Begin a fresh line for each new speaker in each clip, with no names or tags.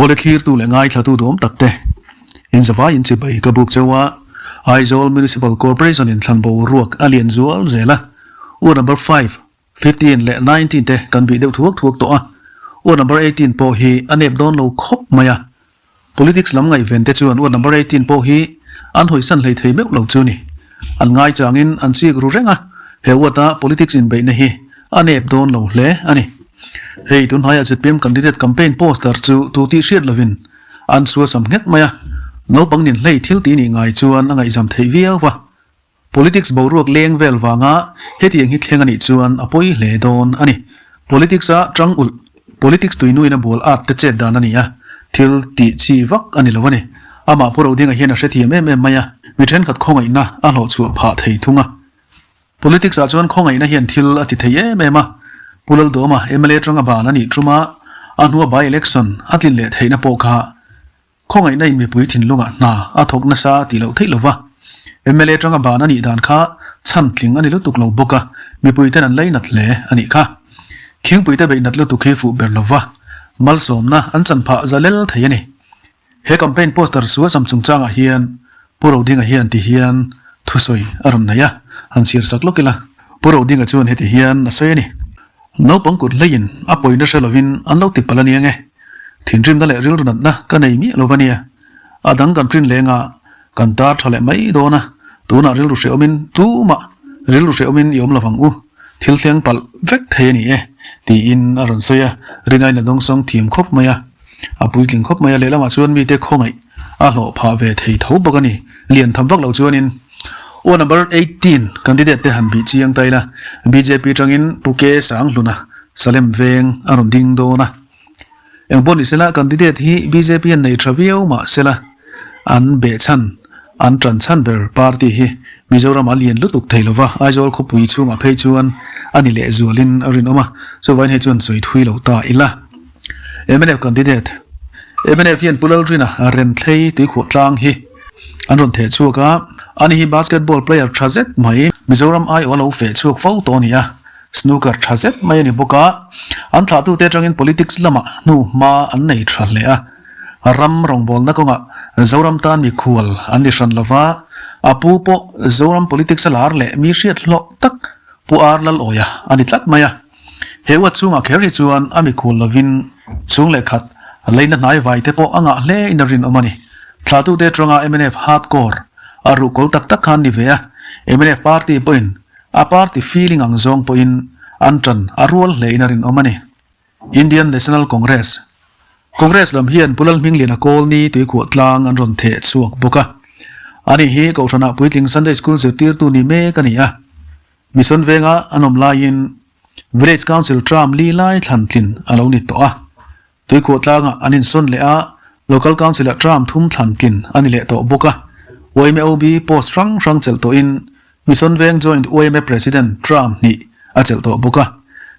Awle thlirtu leh ngaithlatu duhawm tak te, in zavai in chibai ka buk cheu a, Aizawl Municipal Corporation in thlan boruak a lian zual zel a, U number five, 15 leh 19 te kan bih deuh thuak thuak tawh a, U number 18 pawh hi a nep dawn lo khawp mai a. Politics lam ngaihven te chuan U number 18 pawh hi an hawisan hlei thei meuh lo chu ni. An ngaichangin an chik ru reng a, he uata politics inbeihna hi a nep dawn lo hle a ni. Hei tunhnaia zpm candidate campaign poster chu tu tih hriat lovin an suasam nghet mai a, naupang nin hlei thil tih nih ngai chuan a ngaihzam theih viau va. Politics boruak leng vel vanga hetiang hi thleng a nih chuan a pawi hle dawn a ni. Politics a tang ulh, politics tuinuin a bual at te chet dan a ni a, thil tih chi vak a ni lo a ni. Amah Pu Rodinga hian a hrethiam em em mai a, mi thenkhat khawngaihna a hlawhchhuah phah thei thung a. Politics ah chuan khawngaihna hian thil a ti thei em em a, Pu Laldawma mla tanga ban a nih tuma a hnua by election a tlin leh theihna pawh kha Khawngaihna in mipui thinlungah hna a thawk nasa tih loh theih lova, mla tanga ban a nih dan kha chhan tling a ni lutuk lo bawk a, mipui ten an leinat hle a nih kha. Khingpuite beih nat lutuk hi fuh ber lova, malsawmna an chan phah za lel thei a ni. He campaign poster suasam chungchangah hian Pu Rodinga hian ti hian thusawi a rawn nei a, han chhiar sak lawk ila. Pu Rodinga chuan heti hian a sawi a ni. Naupang kut hleiin a pawina hre lovin an lo ti palh a nia nge. Thinrimna leh rilru natna ka nei miah lo va nia. A dang kan rin leng a, kan tar tha leh mai dawn a, tunah rilru hrehawmin tumah rilru hrehawmin i awm lovang u, thil thleng palh vek thei a ni e, tiin a rawn sawi a, ringaina dawngsawng thiam khawp mai a, a puitling khawp mai a, lehlamah chuan mite khawngaih a hlawh phah ve thei tho bawk a ni. Lian tham vak lo chuanin aw number 18 candidate te han bih chiang ta ila, bjp tangin Pu Ke Sanghluna Salem veng a rawn ding dawn a. Eng pawh ni sela candidate hi bjp an nei tha viau mah sela an beh chhan an tan chhan ber party hi Mizoram a lian lutuk thei lova Aizawl khawpui chhungah phei chuan a ni leh zualin a rinawm a, chuvain hei chuan sawi thui lo ta ila. Mnf candidate mnf hian Pu Lalrina Renthlei tuikhuah tlang hi an rawn theh chhuak a, ani hi basketball player tha zet mai Mizoram aiawh a lo feh chhuak fo tawh a ni a. Snooker tha zet mai a ni bawk a, an thlahtute atangin politics lamah hnu hma an nei tha hle a. Ram rawngbawlna kawngah Zoram tan mikhual an ni hran lova, a pu pawh Zoram politics a lar leh mi hriat hlawh tak Pu Ar Lalawia a ni tlat mai a. He uat chungah kher hi chuan a mikhual lovin chhung leh khat leina hnai vai te pawh a ngah hle in a rinawm a ni. Thlahtute atanga mnf hardcore a ruhkawl tak tak khan ni ve a, mnf party pawhin A party feeling ang zawng pawhin an tan a rual hlein a rinawm a ni. Indian National Congress Congress lam hian Pu Lalhmingliana Kawlni tuikhuah tlang an rawn theh chhuak bawk a. Ani hi Kohhranah puitling Sunday School zirtirtu ni mek a ni a. Mission venga an awm laiin Village Council term li lai thlan tlin a lo ni tawh a. Tuikhuah tlangah an insawn leh a, Local Council-ah term thum thlan tlin a ni leh tawh bawk a. Yma OB post hrang hrang chelh tawhin Mission Veng Joint yma President term hnih a chelh tawh bawk a.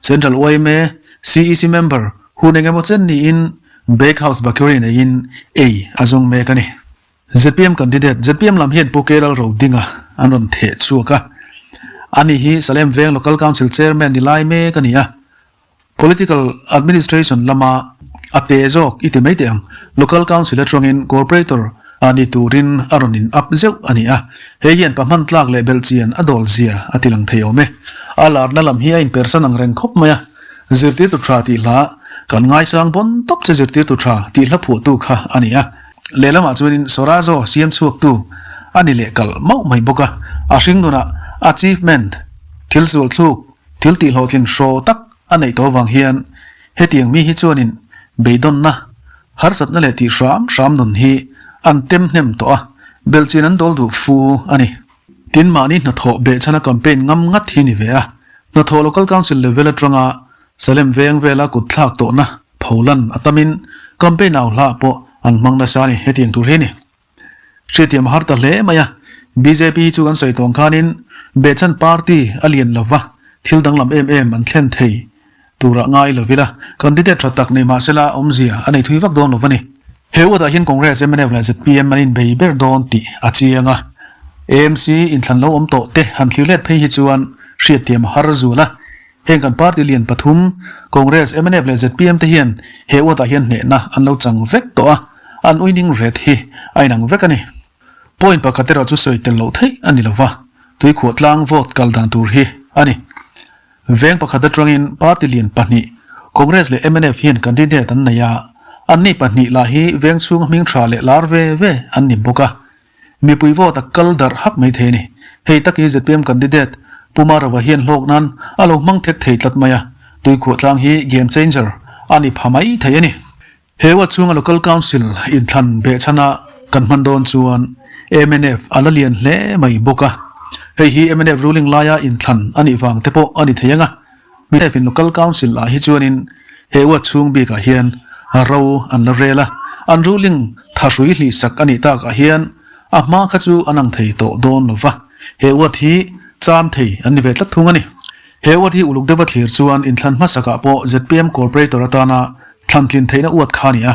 Central yma CEC member hun engemaw chen niin Bakehouse Bakery neiin ei a zawng mek a ni. Zpm candidate, zpm lam hian Pu K Lalrodinga an rawn theh chhuak a. Ani hi Salem Veng Local Council Chairman ni lai mek a ni a. Political administration lama a pe zawk i ti mai teh ang. Local Council atangin Corporator a ni turin a rawn in up zeuh a ni a. Hei hian pahman tlak leh belhchian a dawl zia a ti lang thei awm e. A larna lam hi a inpersan ang reng khawp mai a. Zirtirtu tha tih hla kan ngaisang bawn tawp che zirtirtu tha tih hla phuahtu kha a ni a. Lehlamah chuanin Sorazo siam chhuaktu a ni leh kalh mauh mai bawk a. A hringnunah achievement thil sual thluk Thil tih hlawhtlin hraw tak a neih tawh avang hian hetiang mi hi chuanin beidawnna, harsatna leh tih hram hram nun hi an tem hnem tawh a, belhchian an dawl duh fu a ni. Tin, mahni hnathawh behchhana campaign ngam ngat hi ni ve a, hnathawh Local Council level atanga Salem veng vela kut thlak tawhna pholan a tamin campaign au hlah pawh an hmang nasa a ni, hetiang tur hi a ni. Hriathiam a har ta hle mai a, bjp hi chu kan sawi tawng khanin behchhan party a lian lo va, thil danglam em em an thlen thei turah ngai lo ila, candidate tha tak nei mahsela awmzia a nei thui vak dawn lo va ni. He uatah hian Congress, mnf leh zpm an inbei ber dawn tih a chiang a, AMC inthlan lo awm tawh te han thlir let phei hi chuan hriatthiam a har zual a. Heng kan party lian pathum, Congress, mnf leh zpm te hian he ward ah hian hnehna an lo chang vek tawh a, an winning rate hi a inang vek a ni. Point pakhat erawh chu sawi tel loh theih a ni lo va, tuikhuah tlang vote kal dan tur hi a ni. Veng pakhat atangin party lian pahnih, Congress leh mnf hian candidate an nei a, anni pahnih lah hi veng chhunga hming tha leh lar ve ve an ni bawk a. Mipui vote a kal darh hak mai thei a ni. Hei tak hi zpm candidate Pu Marova hian hlawk nan a lo hmang thek thei tlat mai a, tuikhuah tlang hi game changer a ni pha mai thei a ni. He ward chhunga Local Council inthlan behchhana kan hman dawn chuan mnf a la lian hle mai bawk a. Hei hi mnf ruling laia inthlan a nih vang te pawh a ni thei ang a. Mnf in Local Council ah hi chuanin he ward chhung bikah hian ro an la rel a, an ruling thahrui hlihsak a nih takah hian a hma kha chu an ang thei tawh dawn lo va, he ward hi cham thei an ni ve tlat thung a ni. He ward hi uluk deuha thlir chuan inthlan hmasakah pawh zpm Corporator atana thlan tlin theihna ward kha a ni a.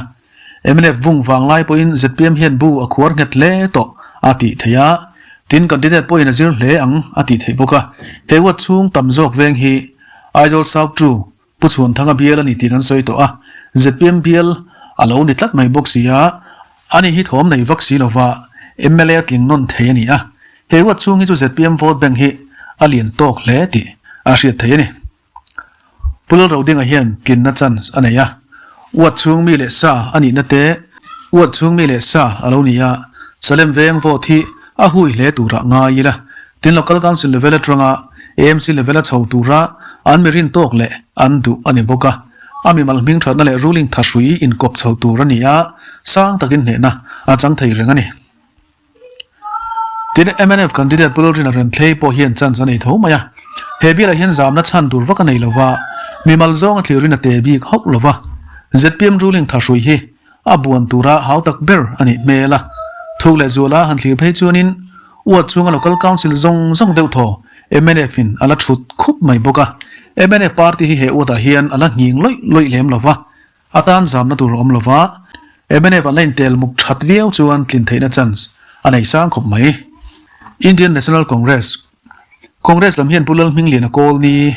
Mnf vung vang lai pawhin zpm hian bu a khuar nghet hle tawh a tih theih a, tin candidate pawhin a zir hle ang a tih theih bawk a. He ward chhung tam zawk veng hi Aizawl South Two Pu Chhuanthanga bial a ni tih kan sawi tawh a, zpm bial a lo ni tlat mai bawk si a, ani hi thawm nei vak si lova mla tling nawn thei a ni a. He ward chhung hi chu zpm vote bank hi a lian tawk hle tih a hriat theih a ni. Pu Lalrodinga hian tlinna chance a nei a, Uat chhung mi leh sa a nihna te, Uat chhung mi leh sa a lo ni a, Salem veng vote hi a hui hle turah ngai ila, tin Local Council level atanga AMC level a chho tura an mi rin tawk leh an duh a ni bawk a, a mimal hming thatna leh ruling thahrui inkawp chho tur a ni a, sang takin hnehna a chang thei reng a ni. Tin, mnf candidate Pu Lalrina Renthlei pawh hian chance a nei tho mai a. He bialah hian zamna chhan tur vak a nei lova, mimal zawnga thlirin a te bik hauh lova. Zpm ruling thahrui hi a buan tura hau tak ber a nih hmel a. Thuk leh zuala han thlir phei chuanin ward chhunga local council zawng zawng deuh thaw mnf in a la thut khup mai bawk a. Mnf party hi he ward ah hian a la nghing lawih lawih lem lova. A tan zamna tur a awm lova, mnf an la intel muk that viau chuan tlin theihna chance a nei sang khawp mai. Indian National Congress Congress lam hian Pu Lalhmingliana kawl ni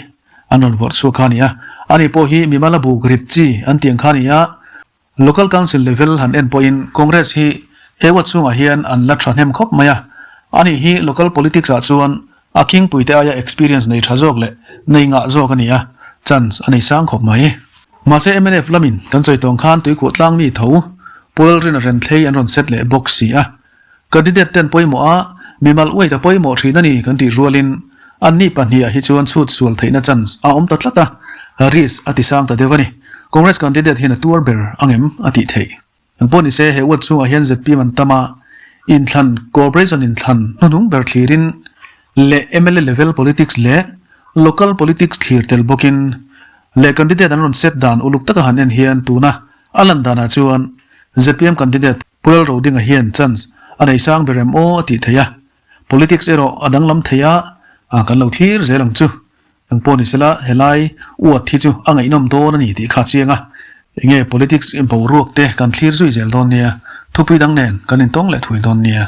an rawn vawrh chhuak kha a ni a, ani pawh hi mimal a buk rit chi an tih ang kha a ni a, Local Council level han en pawhin Congress hi he ward chhungah hian an la thahnem khawp mai a, ani hi local politics ah chuan A khingpuite aia experience nei tha zawk leh nei ngah zawk a ni a, chance a nei sang khawp mai. Mahse mnf lamin kan sawi tawng khan tuikhuah tlang mi tho Pu Lalrina Renthlei an rawn set leh bawk si a. Candidate ten pawimawh a, mimal uaita pawimawh thin a ni kan tih rualin anni pahniha hi chuan chhut sual theihna chance a awm ta tlat a, risk a ti sang ta deuh a ni. Congress candidate hian a tuar ber angem a tih theih. Engpawh ni se, he ward chhungah hian zpm an tam a, inthlan, corporation inthlan hnuhnung ber thlirin leh mla level politics leh local politics thlir tel bawkin leh candidate an rawn set dan uluk taka han en hian tuna a lan danah chuan zpm candidate Pu Lalrodinga hian chance a nei sang ber em aw a tih theih a, politics erawh a danglam thei a, kan lo thlir zel ang chu. Engpawh ni sela, helai uat hi chu a ngaihnawm dawn a ni tih kha a chiang a. Enge politics boruak te kan thlir zui zel dawn nia, thupui dang nen kan intawng leh thui dawn nia.